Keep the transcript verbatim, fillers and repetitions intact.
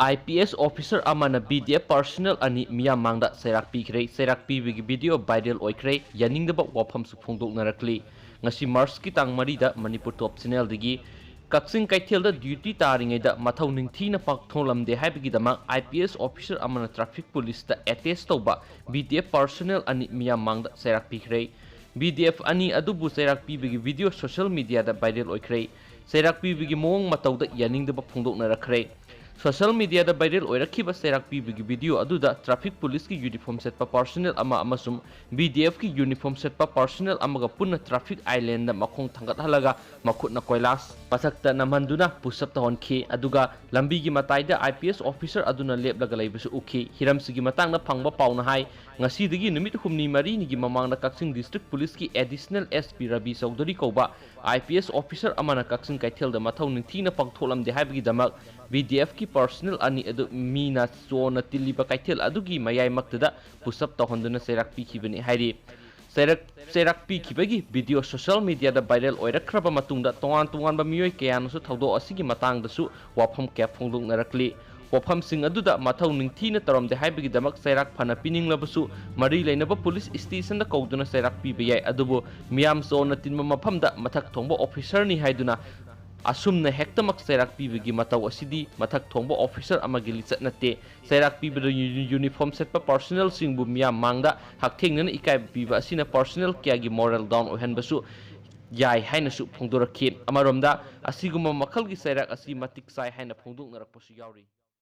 I P S officer ꯑꯃꯅ B D F personnel ꯑꯅꯤ ꯃꯤꯌꯥꯝ ꯃꯥꯡꯗ ꯆꯩꯔꯥꯛ ꯄꯤꯈ꯭ꯔꯦ꯫ ꯆꯩꯔꯥꯛ ꯄꯤꯕꯒꯤ video viral ꯑꯣꯏꯈ꯭ꯔꯦ꯫ ꯌꯥꯅꯤꯡꯗꯕ ꯋꯥꯐꯝꯁꯨ ꯐꯣꯡꯗꯣꯛꯅꯔꯛꯂꯤ꯫ ꯉꯁꯤ March ꯀꯤ ꯇꯥꯡ ꯃꯔꯤꯗ ꯃꯅꯤꯄꯨꯔ ꯇꯣꯞ ꯆꯦꯅꯦꯜꯗꯒꯤ ꯀꯛꯆꯤꯡ ꯀꯩꯊꯦꯜꯗ duty ꯇꯥꯔꯤꯉꯩꯗ ꯃꯊꯧ ꯅꯤꯡꯊꯤꯅ ꯄꯥꯡꯊꯣꯛꯂꯝꯗꯦ ꯍꯥꯏꯕꯒꯤꯗꯃꯛ I P S officer ꯑꯃꯅ traffic police ꯇ attach ꯇꯧꯕ B D F personnel ꯑꯅꯤ ꯃꯤꯌꯥꯝ ꯃꯥꯡꯗ ꯆꯩꯔꯥꯛ ꯄꯤꯈ꯭ꯔꯦ꯫ B D F ꯑꯅꯤ ꯑꯗꯨꯕꯨ ꯆꯩꯔꯥꯛ ꯄꯤꯕꯒꯤ video social media ꯗ viral ꯑꯣꯏꯈ꯭ꯔꯦ꯫ ꯆꯩꯔꯥꯛ ꯄꯤꯕꯒꯤ ꯃꯑꯣꯡ ꯃꯇꯧꯗ ꯌꯥꯅꯤꯡꯗꯕ ꯐꯣꯡꯗꯣꯛꯅꯔꯛꯈ꯭ꯔꯦ꯫ Social media ꯗ viral ꯑꯣꯏꯔꯛꯈꯤꯕ ꯆꯩꯔꯥꯛ ꯄꯤꯕꯒꯤ video ꯑꯗꯨꯗ traffic police ꯀꯤ uniform ꯁꯦꯠꯄ personnel ꯑꯃ ꯑꯃꯁꯨꯡ B D F ꯀꯤ uniform ꯁꯦꯠꯄ personnel ꯑꯃꯒ ꯄꯨꯟꯅ traffic island ꯗ ꯃꯈꯣꯡ ꯊꯥꯡꯒꯠꯍꯜꯂꯒ ꯃꯈꯨꯠꯅ ꯀꯣꯏꯂꯥꯁ ꯃꯊꯛꯇ ꯅꯝꯍꯟꯗꯨꯅ push up ꯇꯧꯍꯟꯈꯤ꯫ ꯑꯗꯨꯒ ꯂꯝꯕꯤꯒꯤ ꯃꯇꯥꯏꯗ I P S officer ꯑꯗꯨꯅ ꯂꯦꯞꯂꯒ ꯂꯩꯕꯁꯨ ꯎꯈꯤ꯫ ꯍꯤꯔꯝꯁꯤꯒꯤ ꯃꯇꯥꯡꯗ ꯐꯪꯕ ꯄꯥꯎꯅ ꯍꯥꯏ, ꯉꯁꯤꯗꯒꯤ ꯅꯨꯃꯤꯠ ꯍꯨꯝꯅꯤ ꯃꯔꯤꯅꯤꯒꯤ ꯃꯃꯥꯡꯗ ꯀꯛꯆꯤꯡ district police ꯀꯤ additional S P Ravi Chaudhuri ꯀꯧꯕ I P S officer ꯑꯃꯅ ꯀꯛꯆꯤꯡ ꯀꯩꯊꯦꯜꯗ ꯃꯊꯧ ꯅꯤꯡꯊꯤꯅ ꯄꯥꯡꯊꯣꯛꯂꯝꯗꯦ ꯍꯥꯏꯕꯒꯤꯗꯃꯛ B D F ꯀꯤ personnel ꯑꯅꯤ ꯑꯗꯨ ꯃꯤꯅ ꯆꯣꯟꯅ ꯇꯤꯜꯂꯤꯕ ꯀꯩꯊꯦꯜ ꯑꯗꯨꯒꯤ ꯃꯌꯥꯏꯃꯛꯇꯗ push up ꯇꯧꯍꯟꯗꯨꯅ ꯆꯩꯔꯥꯛ ꯄꯤꯈꯤꯕꯅꯤ ꯍꯥꯏꯔꯤ꯫ ꯆꯩꯔꯥꯛ, ꯆꯩꯔꯥꯛ ꯄꯤꯈꯤꯕꯒꯤ video social media ꯗ viral ꯑꯣꯏꯔꯛꯈ꯭ꯔꯕ ꯃꯇꯨꯡꯗ ꯇꯣꯉꯥꯟ ꯇꯣꯉꯥꯟꯕ ꯃꯤꯑꯣꯏ ꯀꯌꯥꯅꯁꯨ ꯊꯧꯗꯣꯛ ꯑꯁꯤꯒꯤ ꯃꯇꯥꯡꯗꯁꯨ ꯋꯥꯐꯝ ꯀꯌꯥ ꯐꯣꯡꯗꯣꯛꯅꯔꯛꯂꯤ꯫ ꯋꯥꯐꯝꯁꯤꯡ ꯑꯗꯨꯗ ꯃꯊꯧ ꯅꯤꯡꯊꯤꯅ ꯇꯧꯔꯝꯗꯦ ꯍꯥꯏꯕꯒꯤꯗꯃꯛ ꯆꯩꯔꯥꯛ ꯐꯅ ꯄꯤꯅꯤꯡꯂꯕꯁꯨ, ꯃꯔꯤ ꯂꯩꯅꯕ police station ꯗ ꯀꯧꯗꯨꯅ ꯆꯩꯔꯥꯛ ꯄꯤꯕ ꯌꯥꯏ, ꯑꯗꯨꯕꯨ ꯃꯤꯌꯥꯝ ꯆꯣꯟꯅ ꯇꯤꯟꯕ ꯃꯐꯝꯗ ꯃꯊꯛ ꯊꯣꯡꯕ officer ꯅꯤ ꯍꯥꯏꯗꯨꯅ ꯑꯁꯨꯝꯅ ꯍꯦꯛꯇꯃꯛ ꯆꯩꯔꯥꯛ ꯄꯤꯕꯒꯤ ꯃꯇꯧ ꯑꯁꯤꯗꯤ ꯃꯊꯛ ꯊꯣꯡꯕ officer ꯑꯃꯒꯤ ꯂꯤꯆꯠ ꯅꯠꯇꯦ꯫ ꯆꯩꯔꯥꯛ ꯄꯤꯕꯗ ꯌꯨ-, uniform ꯁꯦꯠꯄ personnel ꯁꯤꯡꯕꯨ ꯃꯤꯌꯥꯝ ꯃꯥꯡꯗ ꯍꯛꯊꯦꯡꯅꯅ ꯏꯀꯥꯏꯕ ꯄꯤꯕ ꯑꯁꯤꯅ personnel ꯀꯌꯥꯒꯤ moral down ꯑꯣꯏꯍꯟꯕꯁꯨ ꯌꯥꯏ ꯍꯥꯏꯅꯁꯨ ꯐꯣꯡꯗꯣꯔꯛꯈꯤ꯫ ꯑꯃꯔꯣꯝꯗ, ꯑꯁꯤꯒꯨꯝꯕ ꯃꯈꯜꯒꯤ ꯆꯩꯔꯥꯛ ꯑꯁꯤ ꯃꯇꯤꯛ ꯆꯥꯏ ꯍꯥꯏꯅ ꯐꯣꯡꯗꯣꯛꯅꯔꯛꯄꯁꯨ ꯌꯥꯎꯔꯤ꯫